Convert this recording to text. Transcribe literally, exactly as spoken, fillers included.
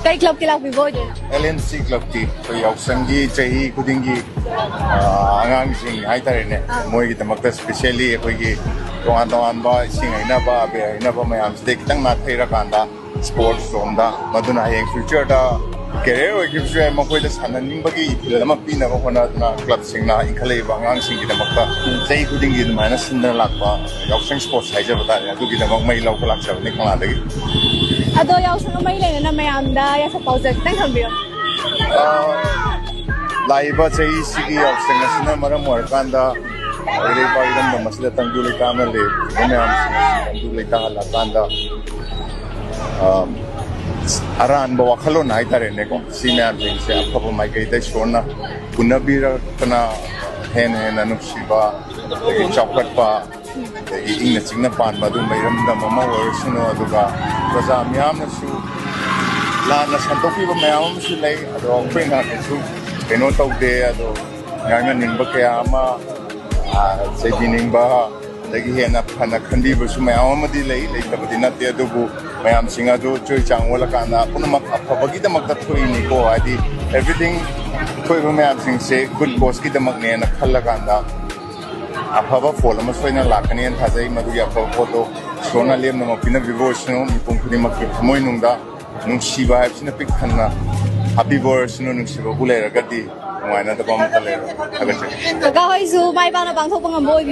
ꯀꯩ clubꯀꯤ ꯂꯥꯛꯄꯤꯕ ꯑꯣꯏꯗꯣꯏꯅꯣ? ꯑꯦꯜ ꯑꯦꯟ ꯁꯤ clubꯀꯤ ꯑꯩꯈꯣꯏ ꯌꯥꯎꯁꯪꯒꯤ ꯆꯍꯤ ꯈꯨꯗꯤꯡꯒꯤ, ꯑꯥ, ꯑꯉꯥꯡꯁꯤꯡ ꯍꯥꯏꯇꯥꯔꯦꯅꯦ, ꯑꯥ꯫ ꯃꯣꯏꯒꯤꯗꯃꯛꯇ specially ꯑꯩꯈꯣꯏꯒꯤ ꯇꯣꯉꯥꯟ ꯇꯣꯉꯥꯟꯕ ꯏꯁꯤꯡ ꯍꯩꯅꯕ, ꯑꯕꯦꯔ ꯍꯩꯅꯕ ꯃꯌꯥꯝꯁꯤꯗꯩ ꯈꯤꯇꯪ ꯅꯥꯊꯩꯔꯀꯥꯟꯗ sports ꯔꯣꯝꯗ, ꯃꯗꯨꯅ ꯍꯌꯦꯡ futureꯗ career ꯑꯣꯏꯈꯤꯕꯁꯨ ꯌꯥꯏ, ꯃꯈꯣꯏꯗ ꯁꯥꯟꯅꯅꯤꯡꯕꯒꯤ ꯏꯊꯤꯜ ꯑꯃ ꯄꯤꯅꯕ ꯍꯣꯠꯅꯗꯨꯅ clubꯁꯤꯡꯅ ꯏꯟꯈꯠꯂꯛꯏꯕ ꯑꯉꯥꯡꯁꯤꯡꯒꯤꯗꯃꯛꯇ ꯆꯍꯤ ꯈꯨꯗꯤꯡꯒꯤ ꯑꯗꯨꯃꯥꯏꯅ ꯁꯤꯟꯗꯨꯅ ꯂꯥꯛꯄ ꯌꯥꯎꯁꯪ sports ꯍꯥꯏꯖꯕ ꯇꯥꯔꯦ, ꯑꯗꯨꯒꯤꯗꯃꯛ ꯃꯩ ꯂꯧꯕ ꯂꯥꯛꯆꯕꯅꯤ ꯀꯪꯂꯥꯗꯒꯤ꯫ ꯑꯗꯣ ꯌꯥꯎꯁꯪꯒ ꯃꯔꯤ ꯂꯩꯅꯅ ꯃꯌꯥꯝꯗ ꯌꯥꯏꯐ ꯄꯥꯎꯖꯦꯜ ꯈꯤꯇꯪ ꯊꯝꯕꯤꯌꯨ꯫ ꯑꯥ, ꯂꯥꯛꯏꯕ ꯆꯍꯤꯁꯤꯒꯤ ꯌꯥꯎꯁꯪ ꯑꯁꯤꯅ ꯃꯔꯝ ꯑꯣꯏꯔꯀꯥꯟꯗ ꯏꯔꯩꯄꯥꯛ ꯏꯔꯝꯗꯝ ꯑꯁꯤꯗ ꯇꯪꯗꯨ ꯂꯩꯇꯥꯅ ꯂꯩꯔꯤꯕ ꯃꯌꯥꯝꯁꯤꯡ ꯑꯁꯤ ꯇꯪꯗꯨ ꯂꯩꯇꯥꯍꯜꯂꯀꯥꯟꯗ, ꯑꯥ, ꯑꯔꯥꯟꯕ ꯋꯥꯈꯜꯂꯣꯟ ꯍꯥꯏꯇꯥꯔꯦꯅꯦꯀꯣ, ꯁꯤ ꯃꯌꯥꯝꯁꯤꯡꯁꯦ ꯑꯐꯕ ꯃꯥꯏꯀꯩꯗ ꯏꯁꯣꯔꯅ ꯄꯨꯅꯕꯤꯔꯛꯇꯅ ꯍꯦꯟꯅ ꯍꯦꯟꯅ ꯅꯨꯡꯁꯤꯕ, ꯑꯗꯒꯤ ꯆꯥꯎꯈꯠꯄ, ꯑꯗꯒꯤ ꯏꯪꯅ ꯆꯤꯛꯅ ꯄꯥꯟꯕ ꯑꯗꯨꯒꯨꯝꯕ ꯏꯔꯝꯗꯝ ꯑꯃ ꯑꯣꯏꯔꯁꯅꯨ꯫ ꯑꯗꯨꯒ ꯄ꯭ꯔꯖꯥ ꯃꯤꯌꯥꯝꯅꯁꯨ ꯂꯥꯟꯅ ꯁꯟꯗꯣꯛꯄꯤꯕ ꯃꯌꯥꯝ ꯑꯃꯁꯨ ꯂꯩ꯫ ꯑꯗꯣ ꯑꯩꯈꯣꯏꯅ ꯀꯩꯁꯨ ꯀꯩꯅꯣ ꯇꯧꯗꯦ꯫ ꯑꯗꯣ ꯉꯥꯡꯅꯅꯤꯡꯕ ꯀꯌꯥ ꯑꯃ, ꯑꯥ, ꯆꯩꯕꯤꯅꯤꯡꯕ, ꯑꯗꯒꯤ ꯍꯦꯟꯅ ꯐꯅ ꯈꯟꯕꯤꯕꯁꯨ ꯃꯌꯥꯝ ꯑꯃꯗꯤ ꯂꯩ, ꯂꯩꯇꯕꯗꯤ ꯅꯠꯇꯦ꯫ ꯑꯗꯨꯕꯨ ꯃꯌꯥꯝꯁꯤꯡ ꯑꯗꯨ ꯆꯨꯔꯆꯥꯟ ꯑꯣꯜꯂꯀꯥꯟꯗ ꯄꯨꯝꯅꯃꯛ ꯑꯐꯕꯒꯤꯗꯃꯛꯇ ꯊꯣꯛꯏꯅꯤꯀꯣ꯫ ꯍꯥꯏꯗꯤ everything, ꯊꯣꯛꯏꯕ ꯃꯌꯥꯝꯁꯤꯡꯁꯦ good causeꯀꯤꯗꯃꯛꯅꯦꯅ ꯈꯜꯂꯀꯥꯟꯗ ꯑꯐꯕ ꯐꯣꯜ ꯑꯃ ꯁꯣꯏꯗꯅ ꯂꯥꯛꯀꯅꯤꯅ ꯊꯥꯖꯩ꯫ ꯃꯗꯨꯒꯤ ꯑꯐꯕ ꯄꯣꯠꯇꯣ ꯏꯁꯣꯔꯅ ꯂꯦꯝꯅꯃꯛ ꯄꯤꯅꯕꯤꯕ ꯑꯣꯏꯁꯅꯨ꯫ ꯃꯤꯄꯨꯝ ꯈꯨꯗꯤꯡꯃꯛꯀꯤ ꯊꯃꯣꯏꯅꯨꯡꯗ ꯅꯨꯡꯁꯤꯕ ꯍꯥꯏꯕꯁꯤꯅ ꯄꯤꯛ ꯊꯟꯅ ꯍꯥꯞꯄꯤꯕ ꯑꯣꯏꯔꯁꯅꯨ꯫ ꯅꯨꯡꯁꯤꯕꯕꯨ ꯂꯩꯔꯒꯗꯤ ꯅꯨꯡꯉꯥꯏꯅꯗꯕ ꯑꯃꯠꯇ ꯂꯩꯔꯣꯏ꯫ ꯊꯥꯒꯠꯆꯔꯤ꯫ ꯀꯀꯥ ꯍꯣꯏꯁꯨ ꯃꯥꯏ ꯄꯥꯛꯅ ꯄꯥꯡꯊꯣꯛꯄ ꯉꯝꯕ ꯑꯣꯏꯕꯤꯌꯨ꯫